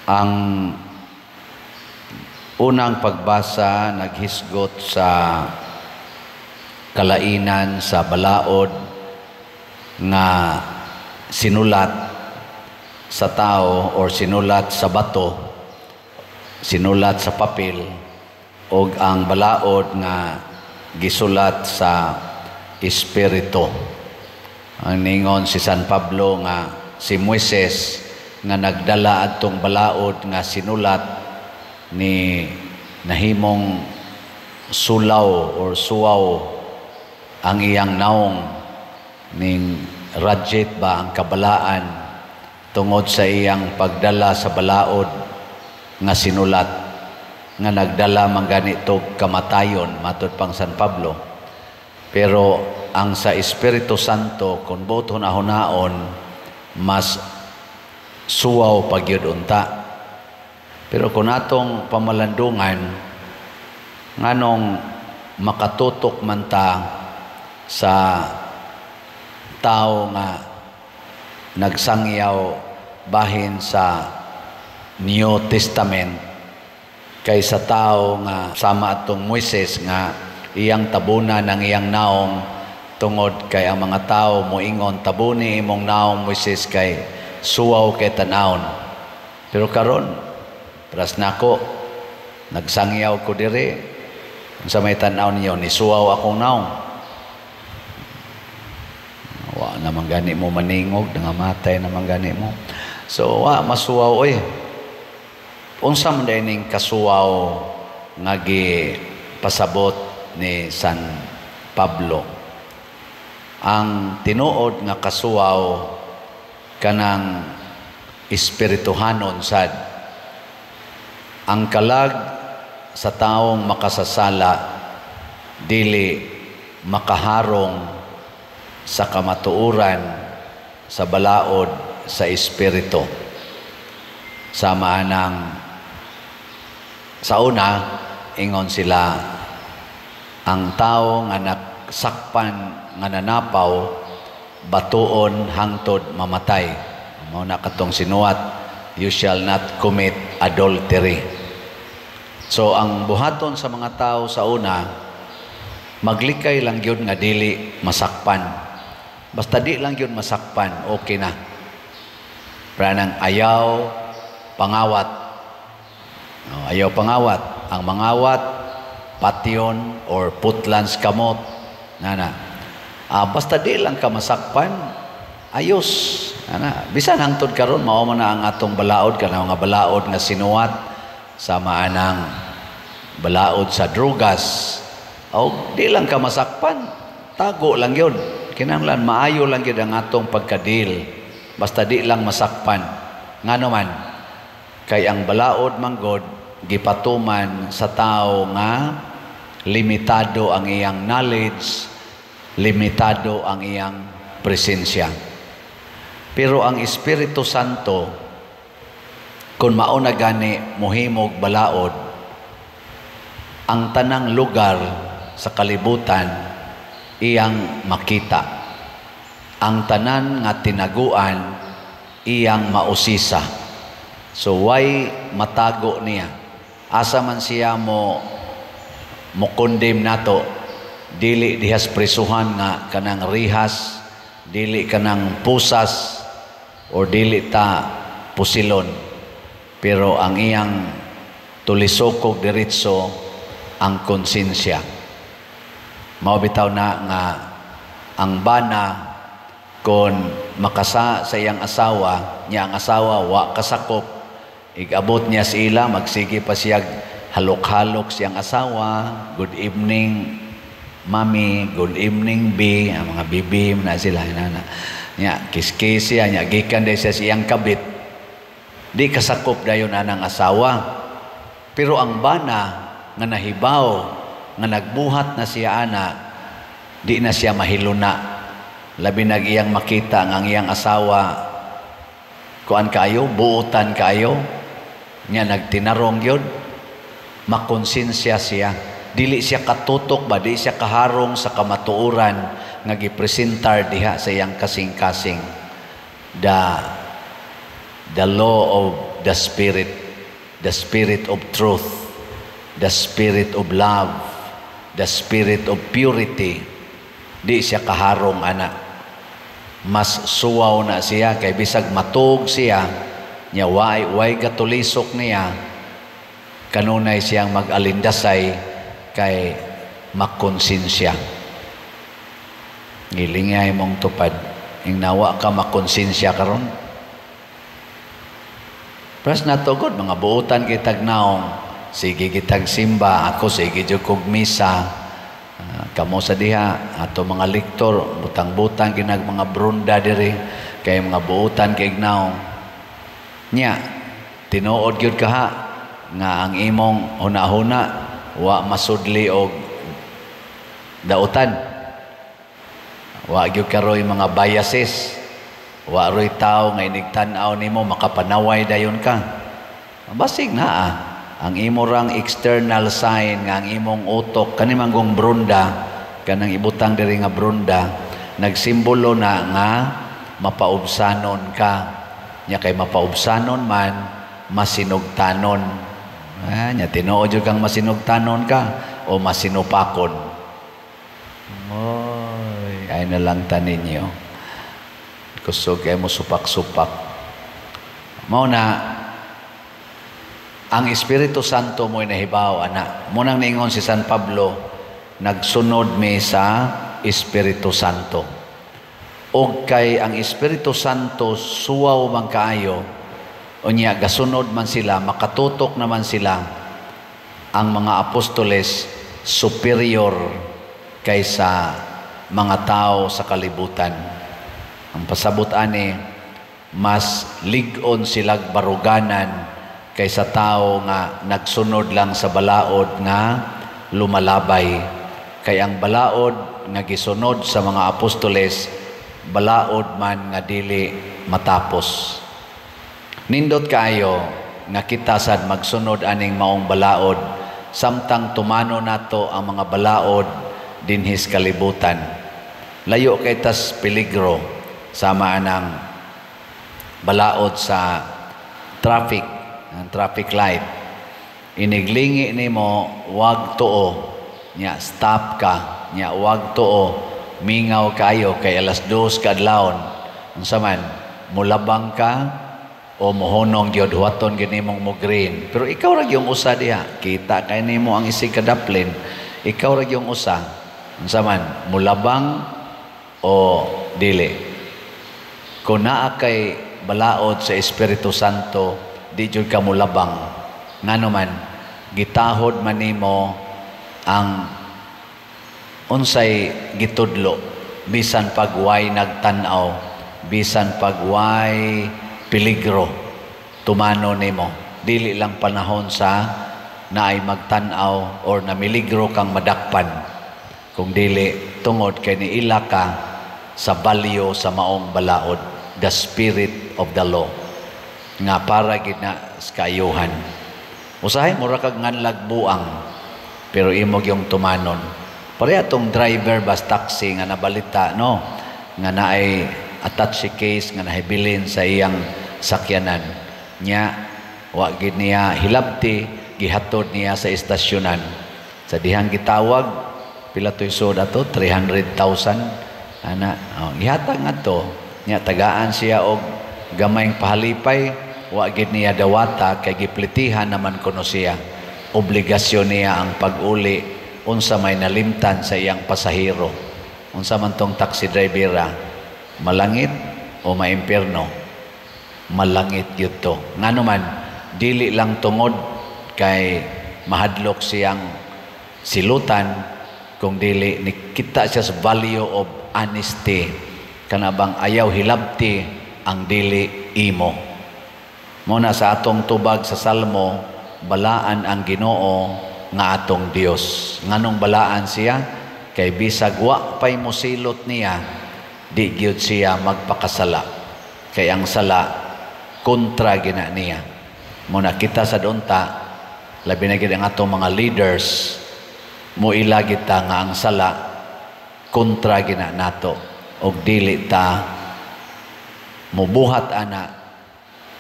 Ang unang pagbasa naghisgot sa kalainan sa balaod nga sinulat sa tao or sinulat sa bato, sinulat sa papel, og ang balaod nga gisulat sa espiritu. Ang ningon si San Pablo nga si Moises nga nagdala adtong balaod nga sinulat ni nahimong sulaw or suwaw ang iyang naong, ning rajit ba ang kabalaan tungod sa iyang pagdala sa balaod nga sinulat nga nagdala man ganito kamatayon, matud pang San Pablo. Pero ang sa Espiritu Santo, kung buot hunahunaon, mas suwaw pa gyud unta. Pero kung atong pamalandungan, nganong makatutok man ta sa tao nga nagsangyaw bahin sa New Testament kaysa tao nga sama atong Moises nga iyang tabunan ang iyang naong tungod kay ang mga tao moingon, "Tabuni imong naong, Moises, kay suwaw kay tanawon"? Pero karon, pras nako, nagsangyaw ko diri, unsa may tan-aw ninyo, ni suwaw akong naong? Wa naman gani mo maningog, nangamatay naman gani mo. So wa masuwaw oy. Unsa man diay ning kasuwaw nga pasabot ni San Pablo? Ang tinuod nga kasuwaw kanang espirituhanon sad. Ang kalag sa taong makasasala dili makaharong sa kamatuoran sa balaod sa espiritu. Sama anang sa una, ingon sila, ang tao nga nagsakpan nga nanapaw, batuon hangtod mamatay. Mao na katong sinuwat, "You shall not commit adultery." So ang buhaton sa mga tao sa una, maglikay lang gyud nga dili masakpan. Basta di lang gyud masakpan, okay na. Pranang ayaw pangawat. No, ayaw pangawat. Ang mangawat, patyon or putlan sa kamot. Nana. Basta di lang ka masakpan, ayos. Ana, bisan hangtod karon mao man na ang atong balaod, kanang mga balaod nga sinuwat sama anang balaod sa drugas. O di lang ka masakpan, tago lang yun. Kinahanglan maayo lang gyud ang atong pagkadil. Basta di lang masakpan. Ngano man, kay ang balaod manggod gipatuman sa tao nga limitado ang iyang knowledge, limitado ang iyang presensya. Pero ang Espiritu Santo, kung mao na gani mohimog balaod, ang tanang lugar sa kalibutan iyang makita. Ang tanan nga tinaguan iyang mausisa. So why matago niya? Asa man siya mo condemn nato? Dili dihas prisuhan nga kanang rihas, dili kanang pusas, or dili ta pusilon. Pero ang iyang tulisokog diretso ang konsensya. Mao bitaw na nga ang bana, kon makasa sa iyang asawa niya, ang asawa wa kasakop, igabot niya sa ila, magsige pa siya halok-halok siyang asawa, "Good evening, mami, good evening, B," ang mga bibi na sila nana. Nya kiss-kiss siya, nya gikan day siya sa iyang kabit. Di kasakop dayon anang asawa. Pero ang bana nga nahibaw nga nagbuhat na siya ana, di na siya mahiluna. Labi nag iyang makita nga ang iyang asawa kuan kaayo, buutan kaayo, nya nagtinarong gyud, makonsensya siya. Dili siya katutok ba, di siya kaharong sa kamatuoran nga gipresentar diha sa iyang kasing-kasing. The The law of the spirit of truth, the spirit of love, the spirit of purity. Di siya kaharong ana. Mas suwaw na siya kay bisag matug siya nya way gatulisok niya, kanunay siyang mag-alindasay kay makonsensya. Gilingay mong tupad ing nawa ka makonsensya karon. Pras natugod mga buutan kitag naong, sige kitag simba, ako sige jud kog misa. Kamo sa diha ato mga lektor, butang-butang kinag mga brunda diri kay mga buutan kay naong. Nya tinuod gyud kaha nga ang imong hunahuna wa masudli og dautan. Wa gyud karoy mga biases. Wa roy tawo nga inigtan-aw nimo makapanaway dayon ka. Basig na ang imo rang external sign nga ang imong utok kani manggong brunda, kanang ibutang diri nga brunda, nagsimbolo na nga mapaubsanon ka. Nya kay mapaubsanon man, masinugtanon. Nya tinuod jud kang masinugtanon ka o masinupakon. Oy, ay na lang ta ninyo. Kusog kay mo supak-supak. Mao na ang Espiritu Santo mo'y nahibaw ana. Mo nang niingon si San Pablo, nagsunod mi sa Espiritu Santo. Og kay ang Espiritu Santo suwaw man kaayo, unya gasunod man sila, makatutok naman sila, ang mga apostoles superior kaysa mga tao sa kalibutan. Ang pasabot ani, mas lig-on silag baruganan kaysa tao nga nagsunod lang sa balaod nga lumalabay. Kay ang balaod nga gisunod sa mga apostoles, balaod man nga dili matapos. Nindot kaayo nga kita sad magsunod aning maong balaod samtang tumano nato ang mga balaod dinhis kalibutan. Layo kay tas peligro sama anang balaod sa traffic, ang traffic light. Iniglingi nimo wag tuo, nya stop ka, nya wag tuo, mingaw kayo kay 2:00 kaadlawon. Unsa man, mulabang ka o mohonong gyud, huwaton gyud nimong mo green. Pero ikaw ra gyung usa diha, kita kay nimo ang isig kadaplin, ikaw ra gyung usa. Unsa man, mulabang o dili? Kung naa kay balaod sa Espiritu Santo, di jud ka mulabang. Ngano man, gitahod man nimo ang unsay gitudlo, bisan pagway nagtan-aw, bisan pagway peligro, tumano nimo. Dili lang panahon sa naay magtan-aw or namiligro kang madakpan, kung dili tungod kay niila ka sa balyo sa maong balaod, the spirit of the law, nga para gid na sa kaayuhan. Usahay mura kag nganlag buang, pero imo gyung tumanon. Pareha tong driver bus taxi nga nabalita, no, nga naay attache case nga nahibilin sa iyang sakyanan. Nya wa gid niya hilabti, gihatod niya sa estasyonan. Sa dihang gitawag, pila to'y sud ato, 300,000 ana, oh, gihatag ngadto. Nya tagaan siya og gamayng pahalipay, wa gid niya dawata kay giplitihan naman kuno siya. Obligasyon niya ang pag-uli unsa may nalimtan sa iyang pasahero. Unsa man tong taxi driver, malangit o maimpierno? Malangit gyud to. Ngano man, dili lang tungod kay mahadlok siyang silutan, kung dili nikita siya sa value of honesty, kana bang ayaw hilabti ang dili imo. Muna sa atong tubag sa Salmo, balaan ang Ginoo nga atong Dios. Nganong balaan siya? Kay bisag wa pay mosilot niya, di gyud siya magpakasala. Kay ang sala kontra gina niya. Muna kita sa unta, labi na gid ang atong mga leaders, muila kita nga ang sala kontra gina nato, og dili ta mubuhat ana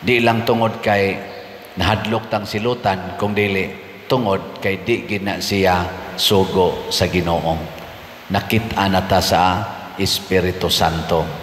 Di lang tungod kay nahadlok tang silutan, kung dili tungod kay di gina siya sugo sa Ginoo. Nakit-an na ta sa Espiritu Santo.